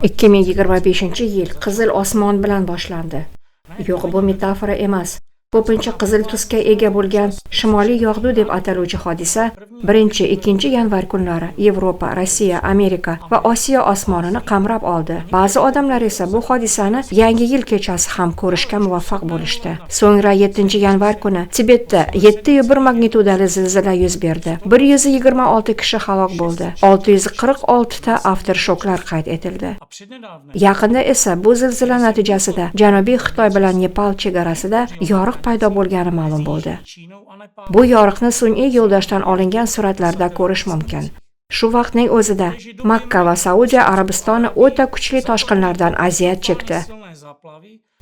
2025-yil qizil osmon bilan boshlandi. Yo'q, bu metafora emas. Ko'pincha qizil tusga ega bo'lgan shimoliy yog'du deb ataluvchi hodisa 1-2 yanvar kunlari Yevropa, Rossiya, Amerika va Osiyo osmonini qamrab oldi. Ba'zi odamlar esa bu hodisani Yangi yil kechasi ham ko'rishga muvaffaq bo'lishdi. So'ngra 7-yanvar kuni Tibetda 7.1 magnitudali zilzila yuz berdi. 126 kishi halok bo'ldi. 646 ta aftershoklar qayd etildi. Yaqinda esa bu zilzila natijasida Janubiy Xitoy bilan Nepal chegarasida yoriq paydo bo'lgani ma'lum bo'ldi. Bu yoriqni sun'iy yo'ldoshdan olingan suratlarda ko'rish mumkin. Shu vaqtning o'zida Makka va Saudiya Arabistoni o'ta kuchli toshqinlardan aziyat chekdi.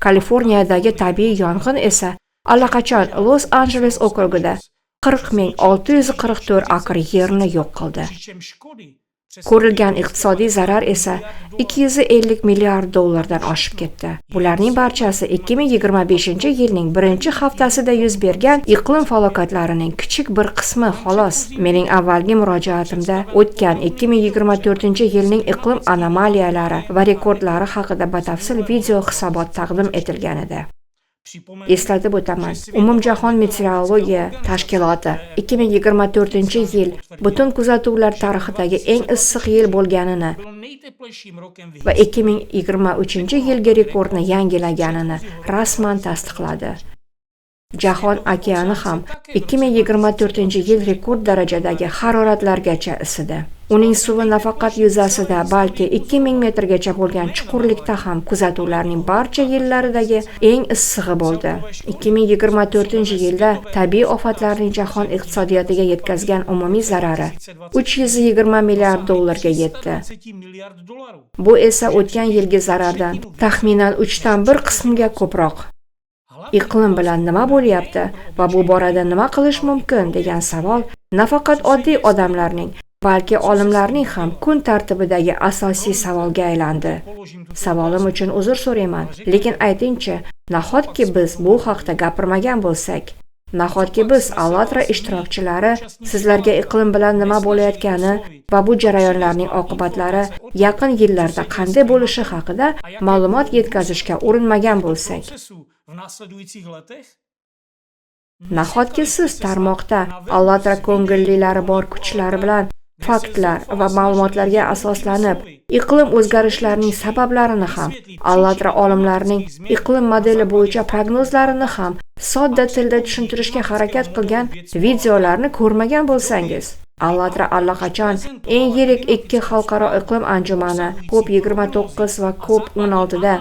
Kaliforniyadagi tabiiy yong'in esa allaqachon Los-Anjeles okrugida 40 644 akr yerni yo'q qildi. Ko'rilgan iqtisodiy zarar esa 250 milliard dollardan oshib ketdi. Bularning barchasi 2025-yilning birinchi haftasida yuz bergan iqlim falokatlarining kichik bir qismi xolos. Mening avvalgi murojaatimda o'tgan 2024-yilning iqlim anomaliyalari va rekordlari haqida batafsil video hisobot taqdim etilgan edi. Eslatib o'taman, Umumjahon meteorologiya tashkiloti 2024-yil butun kuzatuvlar tarixidagi eng issiq yil bo'lganini va 2023-yilgi rekordni yangilaganini rasman tasdiqladi. Jahon okeani ham 2024-yil rekord darajadagi haroratlargacha isidi. Uning suvi nafaqat yuzasida, balki 2000 metrgacha bo'lgan chuqurlikda ham kuzatuvlarning barcha yillaridagi eng issig'i bo'ldi. 2024-yilda tabiiy ofatlarning jahon iqtisodiyotiga yetkazgan umumiy zarari 320 milliard dollarga yetdi. Bu esa o'tgan yilgi zarardan taxminan 3 dan 1 qismga ko'proq. Iqlim bilan nima bo'lyapti va bu borada nima qilish mumkin degan savol nafaqat oddiy odamlarning, balki olimlarning ham kun tartibidagi asosiy savolga aylandi. Savolim uchun uzr so'rayman, lekin aytingchi, nahotki biz bu haqda gapirmagan bo'lsak? Nahotki biz, "ALLATRA" ishtirokchilari, sizlarga iqlim bilan nima bo'layotgani va bu jarayonlarning oqibatlari yaqin yillarda qanday bo'lishi haqida ma'lumot yetkazishga urinmagan bo'lsak? Nahotki siz tarmoqda "ALLATRA" ko'ngillilari bor kuchlari bilan faktlar va ma'lumotlarga asoslanib iqlim o'zgarishlarining sabablarini ham, "ALLATRA" olimlarining iqlim modeli bo'yicha prognozlarini ham sodda tilda tushuntirishga harakat qilgan videolarni ko'rmagan bo'lsangiz? "ALLATRA" allaqachon eng yirik ikki xalqaro iqlim anjumani, COP29 va COP16da,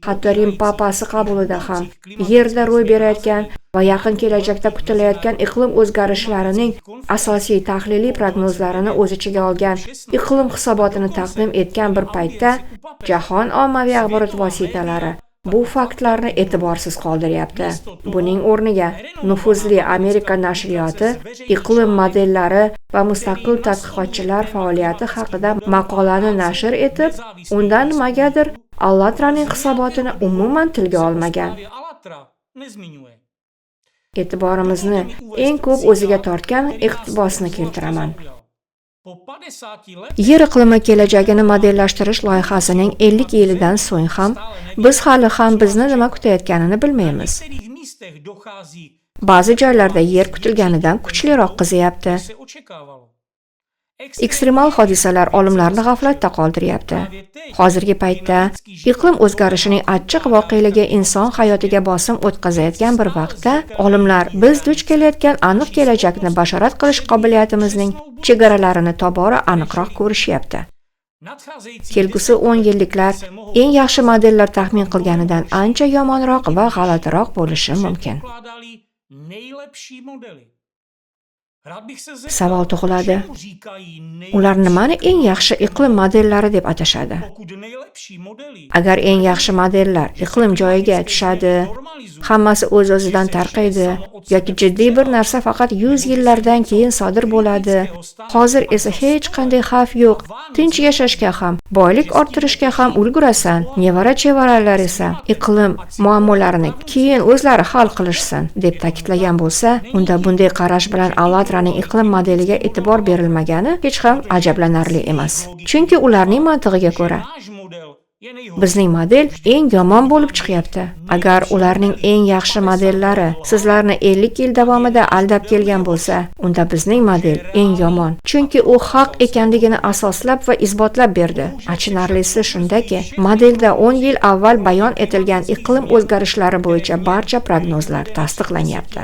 hatto Rim papasi qabulida ham Yerda ro'y berayotgan va yaqin kelajakda kutilayotgan iqlim o'zgarishlarining asosiy tahliliy prognozlarini o'z ichiga olgan iqlim hisobotini taqdim etgan bir paytda jahon ommaviy axborot vositalari bu faktlarni e'tiborsiz qoldiryapti. Buning o'rniga nufuzli Amerika nashriyoti iqlim modellari va mustaqil tadqiqotchilar faoliyati haqida maqolani nashr etib, undan nimagadir "ALLATRAning" hisobotini umuman tilga olmagan. E'tiborimizni eng ko'p o'ziga tortgan iqtibosni keltiraman. Yer iqlimi kelajagini modellashtirish loyihasining 50 yilidan so'ng ham biz hali ham bizni nima kutayotganini bilmaymiz. Ba'zi joylarda yer kutilganidan kuchliroq qiziyapti. Ekstremal hodisalar olimlarni g'aflatda qoldiryapti. Hozirgi paytda iqlim o'zgarishining achchiq voqeligi inson hayotiga bosim o'tkazayotgan bir vaqtda olimlar biz duch kelayotgan aniq kelajakni bashorat qilish qobiliyatimizning chegaralarini tobora aniqroq ko'rishyapti. Kelgusi 10 yilliklar eng yaxshi modellar taxmin qilganidan ancha yomonroq va g'alatiroq bo'lishi mumkin. Nejlepší modely. Rád bych se zeptal, Savol tug'iladi. Čemu říkají Ular nimani eng yaxshi iqlim modellari deb atashadi? Pokud nejlepší modely Agar eng yaxshi modellar iqlim joyiga tushadi, hammasi o'z-o'zidan tarqaydi yoki jiddiy bir narsa faqat 100 yillardan keyin sodir bo'ladi. Hozir esa hech qanday xavf yo'q. Tinch yashashga ham, boylik orttirishga ham ulgurasan. Nevara-chevaralar esa iqlim muammolarini keyin o'zlari hal qilishsin, deb ta'kidlagan bo'lsa, unda bunday qarash bilan "ALLATRAning" iqlim modeliga e'tibor berilmagani hech ham ajablanarli emas. Chunki ularning mantig'iga ko'ra náš model Bizning model eng yomon bo'lib chiqyapti. Agar ularning eng yaxshi modellari sizlarni 50 yil davomida aldab kelgan bo'lsa, unda bizning model eng yomon. Chunki u haq ekanligini asoslab va isbotlab berdi. Achinarlisi shundaki, modelda 10 yil avval bayon etilgan iqlim o'zgarishlari bo'yicha barcha prognozlar tasdiqlanyapti.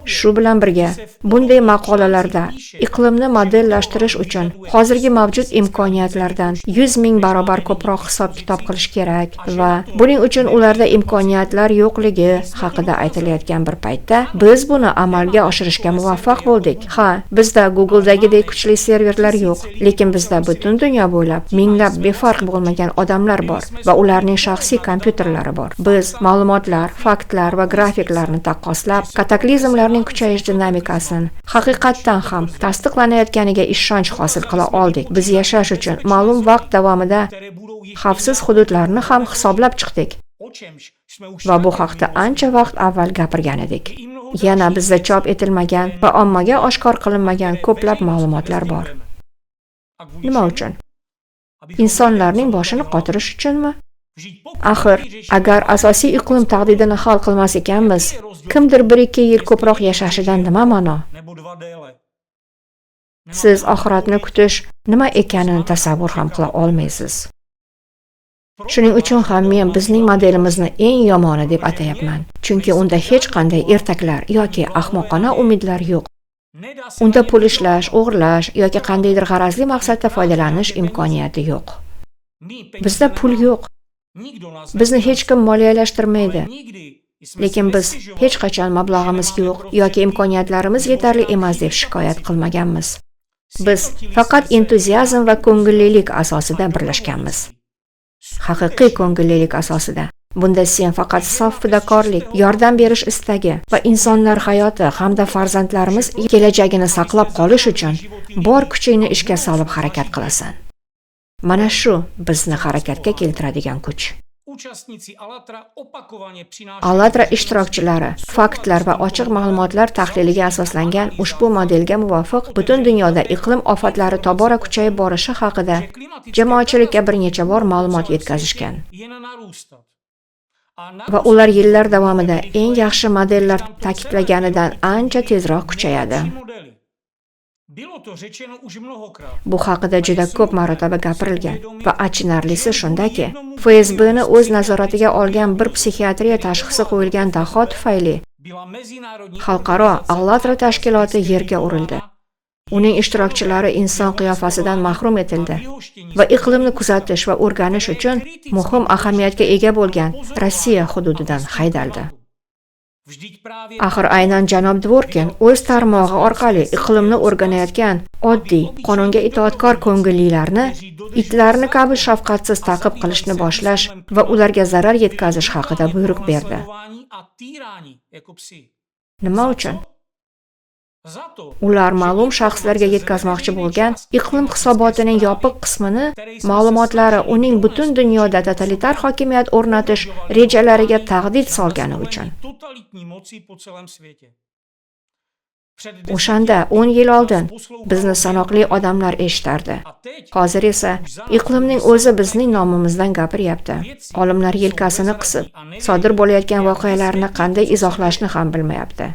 Shu bilan birga, bunday maqolalarda iqlimni modellashtirish uchun hozirgi mavjud imkoniyatlardan 100 ming barobar ko'proq hisob-kitob qilish kerak va buning uchun ularda imkoniyatlar yo'qligi haqida aytilayotgan bir paytda biz buni amalga oshirishga muvaffaq bo'ldik. Ha, bizda Google'dagidek kuchli serverlar yo'q, lekin bizda butun dunyo bo'ylab minglab befarq bo'lmagan odamlar bor va ularning shaxsiy kompyuterlari bor. Biz ma'lumotlar, faktlar va grafiklarni taqqoslab, kataklizmlarning kuchayish dinamikasini haqiqatdan ham tasdiqlanayotganiga ishonch hosil qila oldik. Biz yashash uchun ma'lum vaqt davomida xavfsiz hududlarni ham hisoblab chiqdik va bu haqda ancha vaqt avval gapirgan edik. Yana bizda chop etilmagan va ommaga oshkor qilinmagan ko'plab ma'lumotlar bor. Nima uchun? Insonlarning boshini qotirish uchunmi? Axir, agar asosiy iqlim tahdidini hal qilmas ekanmiz, kimdir 1-2 yil ko'proq yashashidan nima ma'no? Siz oxiratni kutish nima ekanini tasavvur ham qila olmaysiz. Shuning uchun ham men bizning modelimizni eng yomoni deb atayapman. Chunki unda hech qanday ertaklar yoki ahmoqona umidlar yo'q. Unda pul ishlash, o'g'irlash yoki qandaydir g'arazli maqsadda foydalanish imkoniyati yo'q. Bizda pul yo'q. Bizni hech kim moliyalashtirmaydi. Lekin biz hech qachon mablag'imiz yo'q yoki imkoniyatlarimiz yetarli emas deb shikoyat qilmaganmiz. Biz faqat entuziazm va ko'ngillilik asosida birlashganmiz. Haqiqiy ko'ngillilik asosida. Bunda sen faqat sof fidokorlik, yordam berish istagi va insonlar hayoti hamda farzandlarimiz kelajagini saqlab qolish uchun bor kuchingni ishga solib harakat qilasan. Mana shu bizni harakatga keltiradigan kuch. ALLATRA ishtirokchilari faktlar va ochiq ma'lumotlar tahliliga asoslangan ushbu modelga muvofiq butun dunyoda iqlim ofatlari tobora kuchayib borishi haqida jamoatchilikka bir necha bor ma'lumot yetkazishgan. Va ular yillar davomida eng yaxshi modellar ta'kidlaganidan ancha tezroq kuchayadi. Bu haqida juda ko'p marotaba gapirilgan va achinarlisi shundaki, FSBni o'z nazoratiga olgan bir psixiatriya tashxisi qo'yilgan daho tufayli xalqaro ALLATRA tashkiloti yerga urildi. Uning ishtirokchilari inson qiyofasidan mahrum etildi va iqlimni kuzatish va o'rganish uchun muhim ahamiyatga ega bo'lgan Rossiya hududidan haydaldi. Axir aynan janob Dvorkin o'z tarmog'i orqali iqlimni o'rganayotgan oddiy, qonunga itoatkor ko'ngillilarni itlarni kabi shafqatsiz ta'qib qilishni boshlash va ularga zarar yetkazish haqida buyruq berdi. Nima uchun? Ular ma'lum shaxslarga yetkazmoqchi bo'lgan iqlim hisobotining yopiq qismini ma'lumotlari uning butun dunyoda totalitar hokimiyat o'rnatish rejalariga tahdid solgani uchun. O'shanda 10 yil oldin bizni sanoqli odamlar eshitardi. Hozir esa iqlimning o'zi bizning nomimizdan gapiryapti. Olimlar yelkasini qisib, sodir bo'layotgan voqealarni qanday izohlashni ham bilmayapti.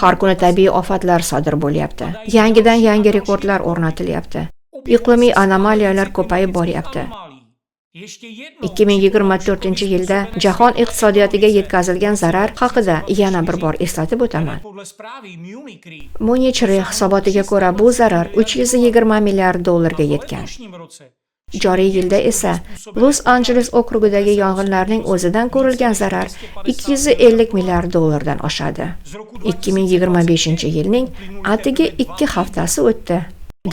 Har kuni tabiiy ofatlar sodir bo'lyapti. Yangidan yangi rekordlar o'rnatilyapti. Iqlimiy anomaliyalar ko'payib boryapti. 2024-yilda jahon iqtisodiyotiga yetkazilgan zarar haqida yana bir bor eslatib o'taman. Munich Re hisobotiga ko'ra bu zarar 320 milliard dollarga yetgan. Joriy yilda esa Los-Anjeles okrugidagi yong'inlarning o'zidan ko'rilgan zarar 250 milliard dollardan oshadi. 2025-yilning atigi 2 haftasi o'tdi.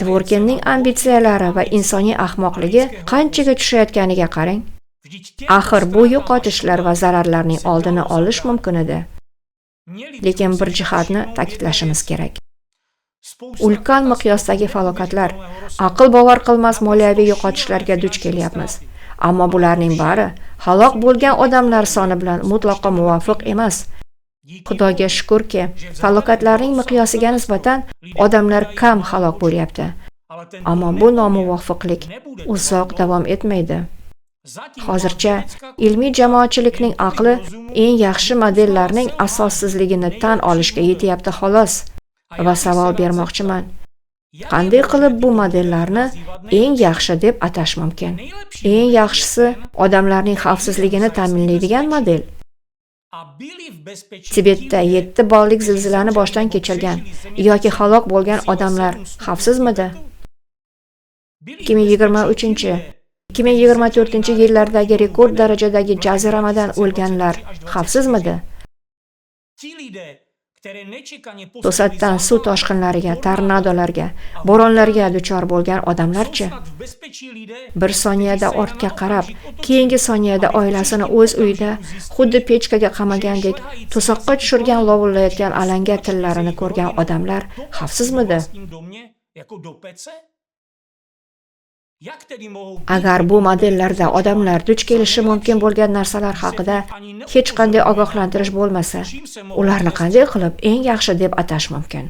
Dvorkinning ambitsiyalari va insoniy ahmoqligi qanchaga tushayotganiga qarang. Axir bu yo'qotishlar va zararlarning oldini olish mumkin edi. Lekin bir jihatni ta'kidlashimiz kerak. Ulkan miqyosdagi falokatlar, aql bovar qilmas moliyaviy yo'qotishlarga duch kelyapmiz. Ammo bularning bari halok bo'lgan odamlar soni bilan mutlaqo muvofiq emas. Xudoga shukurki, falokatlarning miqyosiga nisbatan odamlar kam halok bo'lyapti. Ammo bu nomuvofiqlik uzoq davom etmaydi. Hozircha ilmiy jamoatchilikning aqli eng yaxshi modellarning asossizligini tan olishga yetyapti xolos. Va savol bermoqchiman. Qanday qilib bu modellarni eng yaxshi deb atash mumkin? Eng yaxshisi odamlarning xavfsizligini ta'minlaydigan model. Tibetda 7 ballik zilzilani boshdan kechirgan yoki halok bo'lgan odamlar xavfsizmidi? 2023-2024 yillardagi rekord darajadagi jaziramadan o'lganlar xavfsizmidi? To'satdan suv toshqinlariga, tornadolarga, bo'ronlarga duchor bo'lgan odamlarchi? Bir soniyada ortga qarab, keyingi soniyada oilasini o'z uyida xuddi pechkaga qamagandek tuzoqqa tushirgan lovullayotgan alanga tillarini ko'rgan odamlar xavfsizmidi? Agar bu modellarda odamlar duch kelishi mumkin bo'lgan narsalar haqida hech qanday ogohlantirish bo'lmasa, ularni qanday qilib eng yaxshi deb atash mumkin?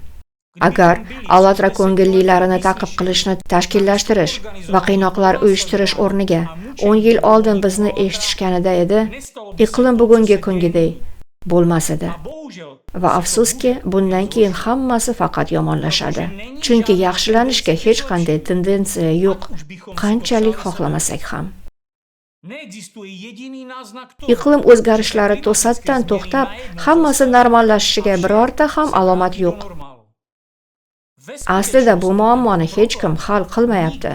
Agar ALLATRA ko'ngillilarini ta'qib qilishni tashkillashtirish va qiynoqlar uyushtirish o'rniga 10 yil oldin bizni eshitishganida edi, iqlim bugungi kungiday bo'lmas edi. Va afsuski, bundan keyin hammasi faqat yomonlashadi. Chunki yaxshilanishga hech qanday tendensiya yo'q, qanchalik xohlamasak ham. Iqlim o'zgarishlari to'satdan to'xtab, hammasi normallashishiga birorta ham alomat yo'q. Aslida bu muammoni hech kim hal qilmayapti.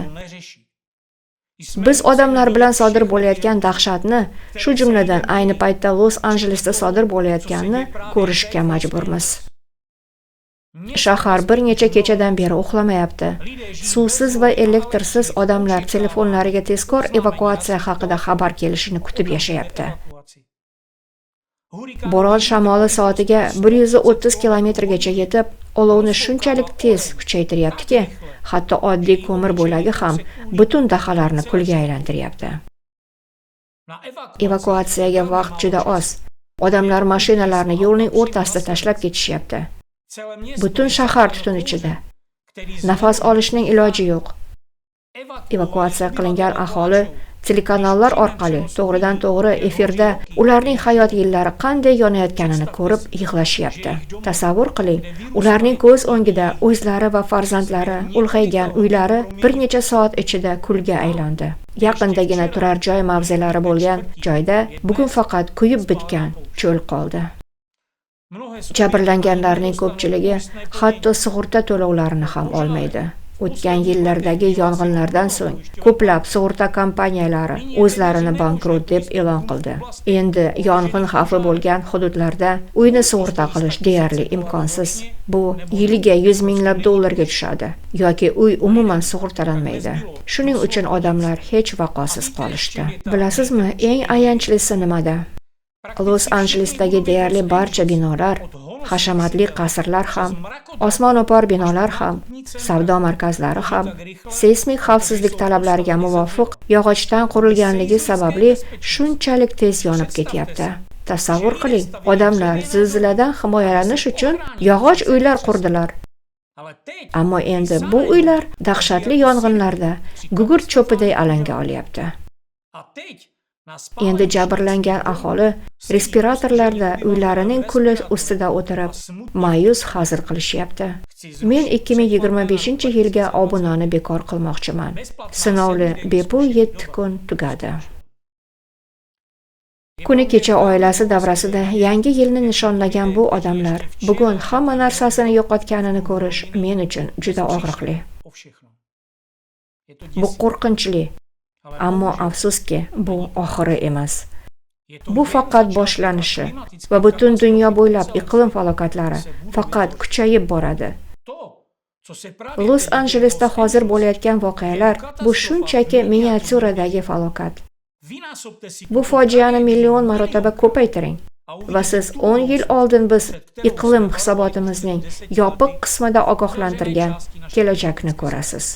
Biz odamlar bilan sodir bo'layotgan dahshatni, shu jumladan ayni paytda Los-Anjelesda sodir bo'layotganini ko'rishga majburmiz. Shahar bir necha kechadan beri uxlamayapti. Suvsiz va elektrsiz odamlar telefonlariga tezkor evakuatsiya haqida xabar kelishini kutib yashayapti. Bo'ron shamoli soatiga 130 kilometrgacha yetib, olovni shunchalik tez kuchaytiryaptiki, hatto oddiy ko'mir bo'lagi ham butun dahalarni kulga aylantiryapti. Evakuatsiyaga vaqt juda oz. Odamlar mashinalarni yo'lning o'rtasida tashlab ketishyapti. Butun shahar tutun ichida. Nafas olishning iloji yo'q. Evakuatsiya qilingan aholi telekanallar orqali to'g'ridan-to'g'ri efirda ularning hayot yillari qanday yonayotganini ko'rib yig'lashyapti. Tasavvur qiling, ularning ko'z o'ngida o'zlari va farzandlari ulg'aygan uylari bir necha soat ichida kulga aylandi. Yaqindagina turar joy mavzelari bo'lgan joyda bugun faqat kuyib bitgan cho'l qoldi. Jabrlanganlarning ko'pchiligi hatto sug'urta to'lovlarini ham olmaydi. O'tgan yillardagi yong'inlardan so'ng ko'plab sug'urta kompaniyalari o'zlarini bankrot deb e'lon qildi. Endi yong'in xavfi bo'lgan hududlarda uyni sug'urta qilish deyarli imkonsiz. Bu yiliga 100 minglab dollarga tushadi yoki uy umuman sug'urtalanmaydi. Shuning uchun odamlar hech vaqosiz qolishdi. Bilasizmi, eng ayanchlisi nimada? Los-Anjelesdagi deyarli barcha binolar, hashamatli qasrlar ham, osmono'par binolar ham, savdo markazlari ham seysmik xavfsizlik talablariga muvofiq yog'ochdan qurilganligi sababli shunchalik tez yonib ketyapti. Tasavvur qiling, odamlar zilziladan himoyalanish uchun yog'och uylar qurdilar. Ammo endi bu uylar dahshatli yong'inlarda gugurt cho'piday alanga olyapti. Endi jabrlangan aholi respiratorlarda uylarining kuli ustida o'tirib, ma'yus hazil qilishyapti. Men 2025-yilga obunani bekor qilmoqchiman. Sinovli bepul 7 kun tugadi. Kuni kecha oilasi davrasida yangi yilni nishonlagan bu odamlar bugun hamma narsasini yo'qotganini ko'rish men uchun juda og'riqli. Bu qo'rqinchli. Ammo afsuski, bu oxiri emas. Bu faqat boshlanishi va butun dunyo bo'ylab iqlim falokatlari faqat kuchayib boradi. Los-Anjelesda hozir bo'layotgan voqealar bu shunchaki miniatyuradagi falokat. Bu fojiani million marotaba ko'paytiring va siz 10 yil oldin biz iqlim hisobotimizning yopiq qismida ogohlantirgan kelajakni ko'rasiz.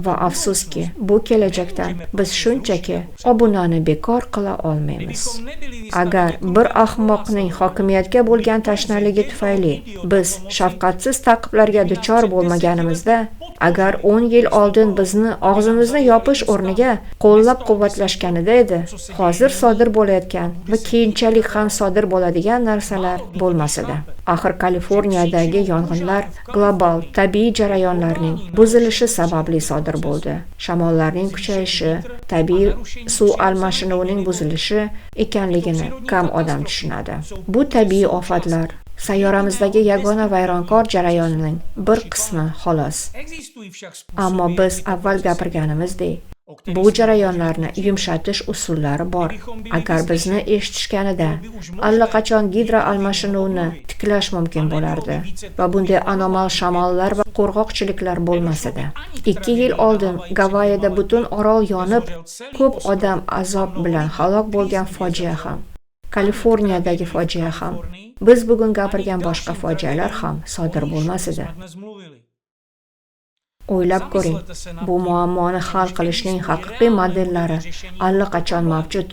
Va afsuski, bu kelajakdan biz shunchaki obunani bekor qila olmaymiz. Agar bir ahmoqning hokimiyatga bo'lgan tashnaligi tufayli biz shafqatsiz ta'qiblarga duchor bo'lmaganimizda, Agar 10 yil oldin bizni og'zimizni yopish o'rniga qo'llab-quvvatlashganida edi, hozir sodir bo'layotgan va keyinchalik ham sodir bo'ladigan narsalar bo'lmas edi. Axir Kaliforniyadagi yong'inlar global tabiiy jarayonlarning buzilishi sababli sodir bo'ldi. Shamollarning kuchayishi, tabiiy suv almashinuvining buzilishi ekanligini kam odam tushunadi. Bu tabiiy ofatlar sayyoramizdagi yagona vayronkor jarayonning bir qismi xolos. Ammo biz avval gapirganimizdek, bu jarayonlarni yumshatish usullari bor. Agar bizni eshitishganida, allaqachon gidroalmashinuvni tiklash mumkin bo'lardi va bunday anomal shamollar va qurg'oqchiliklar bo'lmas edi. 2 yil oldin Gavayida butun orol yonib, ko'p odam azob bilan halok bo'lgan fojia ham, Kaliforniyadagi fojia ham, biz bugun gapirgan boshqa fojialar ham sodir bo'lmas edi. O'ylab ko'ring, bu muammoni hal qilishning haqiqiy modellari allaqachon mavjud.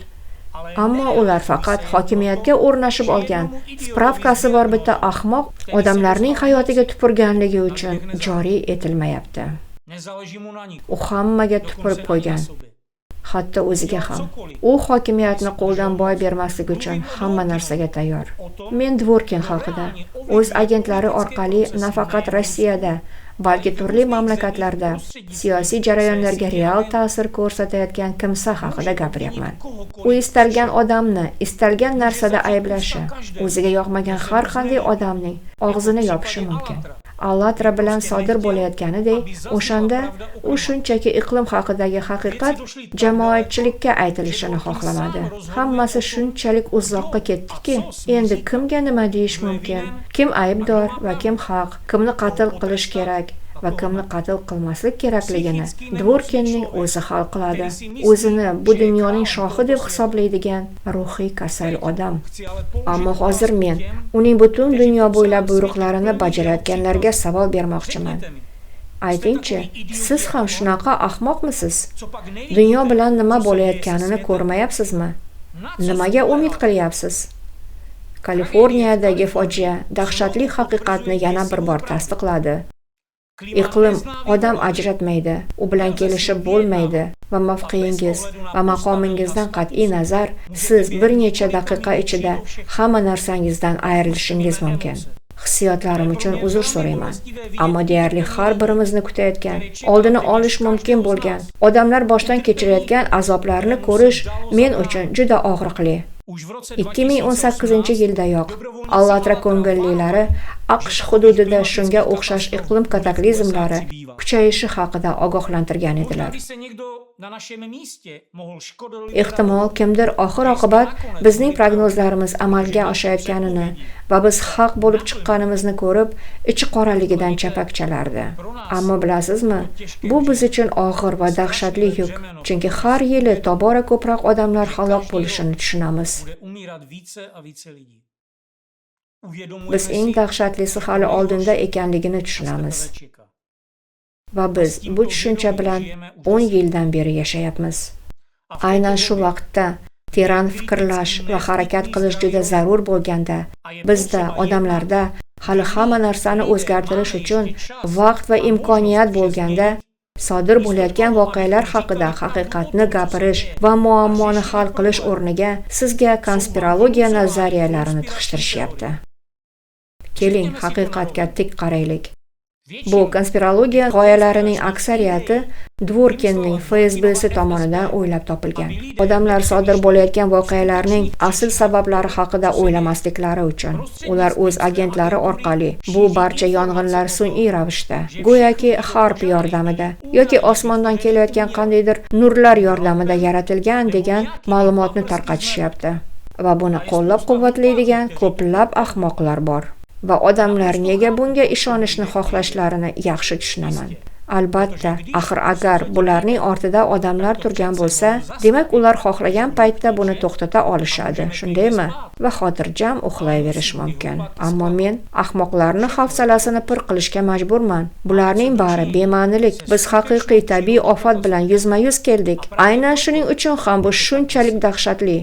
Ammo ular faqat hokimiyatga o'rnashib olgan, spravkasi bor bitta ahmoq odamlarning hayotiga tupurganligi uchun joriy etilmayapti. U hammaga tupurib qo'ygan, hatto o'ziga ham. U hokimiyatni qo'ldan boy bermaslik uchun hamma narsaga tayyor. Men Dvorkin haqida o'z agentlari orqali nafaqat Rossiyada, balki turli mamlakatlarda siyosiy jarayonlarga real ta'sir ko'rsatayotgan kimsa haqida gapiryapman. U istalgan odamni istalgan narsada ayblashi, o'ziga yoqmagan har qanday odamning og'zini yopishi mumkin. Allatra bilan sodir bo'layotganidek, o'shanda u shunchaki iqlim haqidagi haqiqat jamoatchilikka aytilishini xohlamadi. Hammasi shunchalik uzoqqa ketdiki, endi kimga nima deyish mumkin, kim aybdor va kim haq, kimni qatl qilish kerak va kimni qatl qilmaslik kerakligini Dvorkinning o'zi hal qiladi. O'zini bu dunyoning shohi deb hisoblaydigan ruhiy kasal odam. Ammo hozir men uning butun dunyo bo'ylab buyruqlarini bajarayotganlarga savol bermoqchiman. Aytingchi, siz ham shunaqa ahmoqmisiz? Dunyo bilan nima bo'layotganini ko'rmayapsizmi? Nimaga umid qilyapsiz? Kaliforniyadagi fojia dahshatli haqiqatni yana bir bor tasdiqladi. Iqlim odam ajratmaydi, u bilan kelishib bo'lmaydi va mavqeingiz va maqomingizdan qat'iy nazar siz bir necha daqiqa ichida hamma narsangizdan ayrilishingiz mumkin. Hissiyotlarim uchun uzr so'rayman, ammo deyarli har birimizni kutayotgan, oldini olish mumkin bo'lgan, odamlar boshdan kechirayotgan azoblarni ko'rish men uchun juda og'riqli. 2018-yildayoq Allatra ko'ngillilari AQSh hududida shunga o'xshash iqlim kataklizmlari kuchayishi haqida ogohlantirgan edilar. Ehtimol kimdir oxir-oqibat bizning prognozlarimiz amalga oshayotganini va biz haq bo'lib chiqqanimizni ko'rib, ichi qoraligidan chapak chalardi. Ammo bilasizmi, bu biz uchun og'ir va dahshatli yuk, chunki har yili tobora ko'proq odamlar halok bo'lishini tushunamiz. Biz eng dahshatlisi hali oldinda ekanligini tushunamiz. Va biz bu tushuncha bilan 10 yildan beri yashayapmiz. Aynan shu vaqtda teran fikrlash va harakat qilish juda zarur bo'lganda, bizda, odamlarda hali hamma narsani o'zgartirish uchun vaqt va imkoniyat bo'lganda, sodir bo'layotgan voqealar haqida haqiqatni gapirish va muammoni hal qilish o'rniga sizga konspirologiya nazariyalarini tiqishtirishyapti. Keling, haqiqatga tik qaraylik. Bu konspirologiya g'oyalarining aksariyati Dvorkinning FSBsi tomonidan o'ylab topilgan. Odamlar sodir bo'layotgan voqealarning asl sabablari haqida o'ylamasliklari uchun ular o'z agentlari orqali bu barcha yong'inlar sun'iy ravishda, go'yoki harp yordamida yoki osmondan kelayotgan qandaydir nurlar yordamida yaratilgan degan ma'lumotni tarqatishyapti. Va buni qo'llab-quvvatlaydigan ko'plab ahmoqlar bor. Va odamlar nega bunga ishonishni xohlashlarini yaxshi tushunaman. Albatta, axir agar bularning ortida odamlar turgan bo'lsa, demak ular xohlagan paytda buni to'xtata olishadi, shundaymi? Va xotirjam uxlayverish mumkin. Ammo men ahmoqlarni hafsalasini pir qilishga majburman. Bularning bari bema'nilik. Biz haqiqiy tabiiy ofat bilan yuzma-yuz keldik. Aynan shuning uchun ham bu shunchalik dahshatli.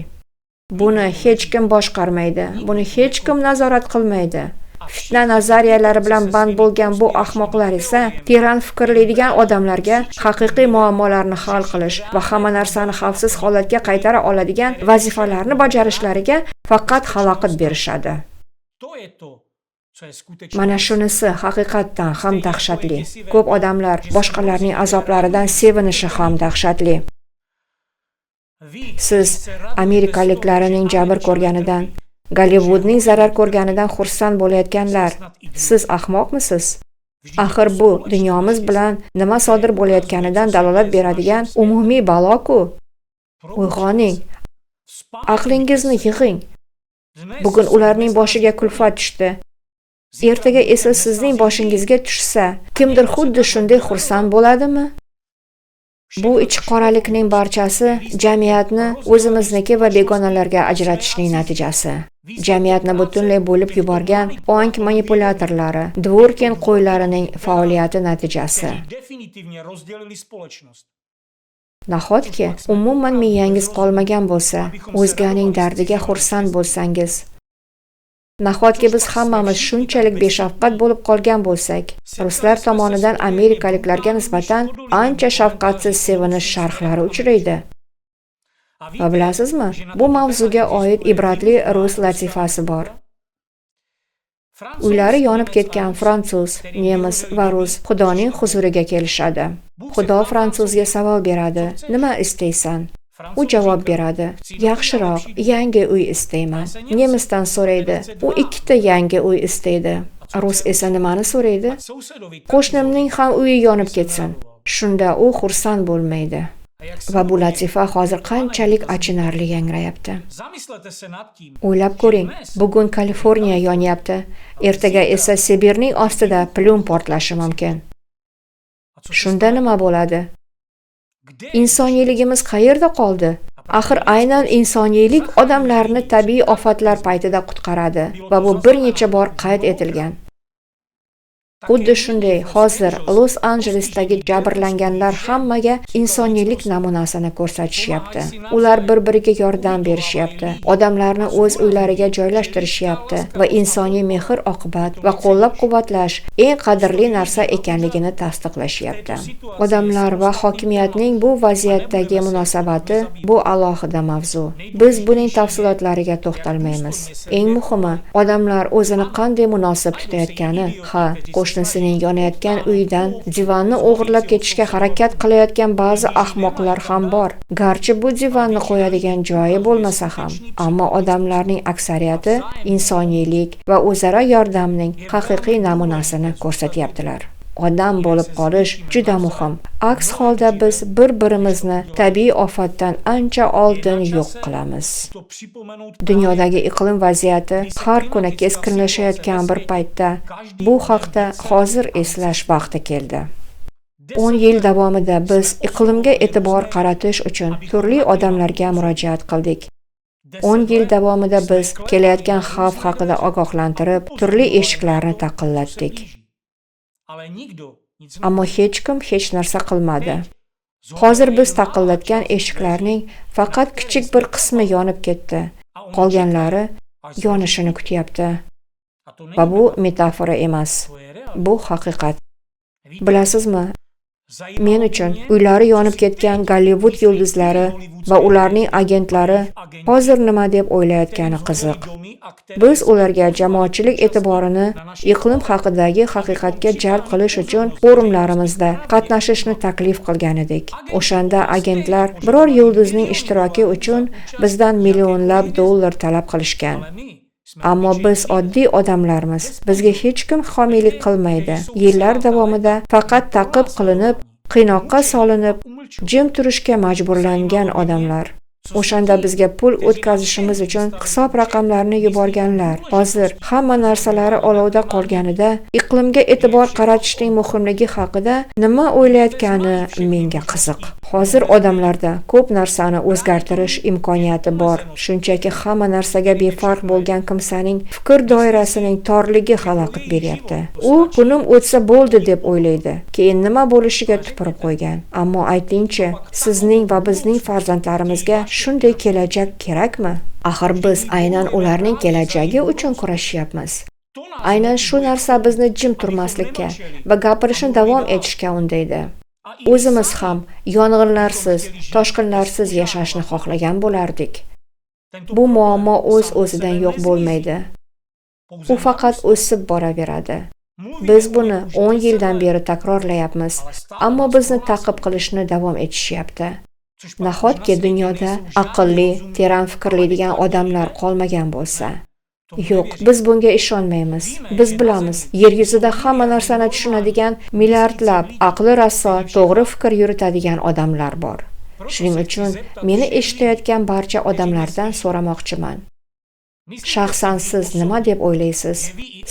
Buni hech kim boshqarmaydi, buni hech kim nazorat qilmaydi. Fitna nazariyalari bilan band bo'lgan bu ahmoqlar esa teran fikrlaydigan odamlarga haqiqiy muammolarni hal qilish va hamma narsani xavfsiz holatga qaytara oladigan vazifalarni bajarishlariga faqat xalaqit berishadi. Mana shunisi haqiqatdan ham dahshatli. Ko'p odamlar boshqalarning azoblaridan sevinishi ham dahshatli. Siz amerikaliklarining jabr ko'rganidan, Gollivudning zarar ko'rganidan xursand bo'layotganlar, siz ahmoqmisiz? Axir bu dunyomiz bilan nima sodir bo'layotganidan dalolat beradigan umumiy balo-ku. Uyg'oning, aqlingizni yig'ing. Bugun ularning boshiga kulfat tushdi. Ertaga esa sizning boshingizga tushsa, kimdir xuddi shunday xursand bo'ladimi? Bu ichiqoralikning barchasi jamiyatni o'zimizniki va begonalarga ajratishning natijasi. Jamiyatni butunlay bo'lib yuborgan ong manipulyatorlari, Dvorkin qo'ylarining faoliyati natijasi. Nahotki umuman miyangiz qolmagan bo'lsa, o'zganing dardiga xursand bo'lsangiz? Nahotki biz hammamiz shunchalik beshafqat bo'lib qolgan bo'lsak? Ruslar tomonidan amerikaliklarga nisbatan ancha shafqatsiz sevinish sharhlari uchraydi. Va bilasizmi, bu mavzuga oid ibratli rus latifasi bor. Uylari yonib ketgan fransuz, nemis va rus Xudoning huzuriga kelishadi. Xudo fransuzga savol beradi: "Nima istaysan?" U javob beradi: "Yaxshiroq, yangi uy istayman." Nemisdan so'raydi: "U ikkita yangi uy istaydi." Rus esa nimani so'raydi? "Qo'shnimning ham uyi yonib ketsin." Shunda u xursand bo'lmaydi. Va bu latifa hozir qanchalik achinarli yangrayapti. O'ylab ko'ring, bugun Kaliforniya yonyapti, ertaga esa Sibirning ostida plum portlashi mumkin. Shunda nima bo'ladi? Insoniyligimiz qayerda qoldi? Axir aynan insoniylik odamlarni tabiiy ofatlar paytida qutqaradi va bu bir necha bor qayd etilgan. Xuddi shunday hozir Los-Anjelesdagi jabrlanganlar hammaga insoniylik namunasini ko'rsatishyapti. Ular bir-biriga yordam berishyapti, odamlarni o'z uylariga joylashtirishyapti va insoniy mehr-oqibat va qo'llab-quvvatlash eng qadrli narsa ekanligini tasdiqlashyapti. Odamlar va hokimiyatning bu vaziyatdagi munosabati bu alohida mavzu. Biz buning tafsilotlariga to'xtalmaymiz. Eng muhimi, odamlar o'zini qanday munosib tutayotgani, ha, qo'shnisining yonayotgan uyidan divanni o'g'irlab ketishga harakat qilayotgan ba'zi ahmoqlar ham bor. Garchi bu divanni qo'yadigan joyi bo'lmasa ham, ammo odamlarning aksariyati insoniylik va o'zaro yordamning haqiqiy namunasini ko'rsatyaptilar. Odam bo'lib qolish juda muhim. Aks holda biz bir-birimizni tabiiy ofatdan ancha oldin yo'q qilamiz. Dunyodagi iqlim vaziyati har kuni keskinlashayotgan bir paytda bu haqda hozir eslash vaqti keldi. 10 yil davomida biz iqlimga e'tibor qaratish uchun turli odamlarga murojaat qildik. 10 yil davomida biz kelayotgan xavf haqida ogohlantirib, turli eshiklarni taqillatdik. Ammo hech kim hech narsa qilmadi. Hozir biz taqillatgan eshiklarning faqat kichik bir qismi yonib ketdi. Qolganlari yonishini kutyapti. Va bu metafora emas. Bu haqiqat. Bilasizmi, men uchun uylari yonib ketgan Gollivud yulduzlari va ularning agentlari hozir nima deb o'ylayotgani qiziq. Biz ularga jamoatchilik e'tiborini iqlim haqidagi haqiqatga jalb qilish uchun forumlarimizda qatnashishni taklif qilgan edik. O'shanda agentlar biror yulduzning ishtiroki uchun bizdan millionlab dollar talab qilishgan. Ammo biz oddiy odamlarmiz. Bizga hech kim homiylik qilmaydi. Yillar davomida faqat ta'qib qilinib, qiynoqqa solinib, jim turishga majburlangan odamlar. O'shanda bizga pul o'tkazishimiz uchun hisob raqamlarini yuborganlar. Hozir hamma narsalari olovda qolganida iqlimga e'tibor qaratishning muhimligi haqida nima o'ylayotgani menga qiziq. Hozir odamlarda ko'p narsani o'zgartirish imkoniyati bor. Shunchaki hamma narsaga befarq bo'lgan kimsaning fikr doirasining torligi xalaqit beryapti. U kunim o'tsa bo'ldi deb o'ylaydi. Keyin nima bo'lishiga tupurib qo'ygan. Ammo aytingchi, sizning va bizning farzandlarimizga shunday kelajak kerakmi? Axir biz aynan ularning kelajagi uchun kurashyapmiz. Aynan shu narsa bizni jim turmaslikka va gapirishni davom etishga undaydi. O'zimiz ham yong'inlarsiz, toshqinlarsiz yashashni xohlagan bo'lardik. Bu muammo o'z-o'zidan yo'q bo'lmaydi. U faqat o'sib boraveradi. Biz buni 10 yildan beri takrorlayapmiz, ammo bizni ta'qib qilishni davom etishyapti. Nahotki dunyoda aqlli, teran fikrlaydigan odamlar qolmagan bo'lsa? Yo'q, biz bunga ishonmaymiz. Biz bilamiz, yer yuzida hamma narsani tushunadigan milliardlab aqli raso, to'g'ri fikr yuritadigan odamlar bor. Shuning uchun meni eshitayotgan barcha odamlardan so'ramoqchiman. Shaxsan siz nima deb o'ylaysiz?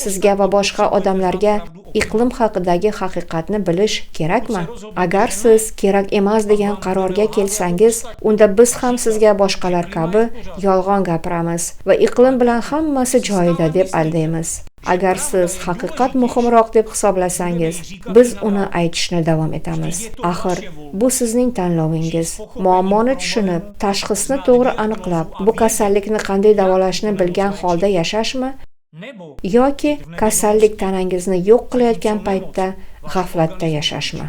Sizga va boshqa odamlarga iqlim haqidagi haqiqatni bilish kerakmi? Agar siz kerak emas degan qarorga kelsangiz, unda biz ham sizga boshqalar kabi yolg'on gapiramiz va iqlim bilan hammasi joyida deb aldaymiz. Agar siz haqiqat muhimroq deb hisoblasangiz, biz uni aytishni davom etamiz. Axir bu sizning tanlovingiz. Muammoni tushunib, tashxisni to'g'ri aniqlab, bu kasallikni qanday davolashni bilgan holda yashashmi yoki kasallik tanangizni yo'q qilayotgan paytda g'aflatda yashashmi?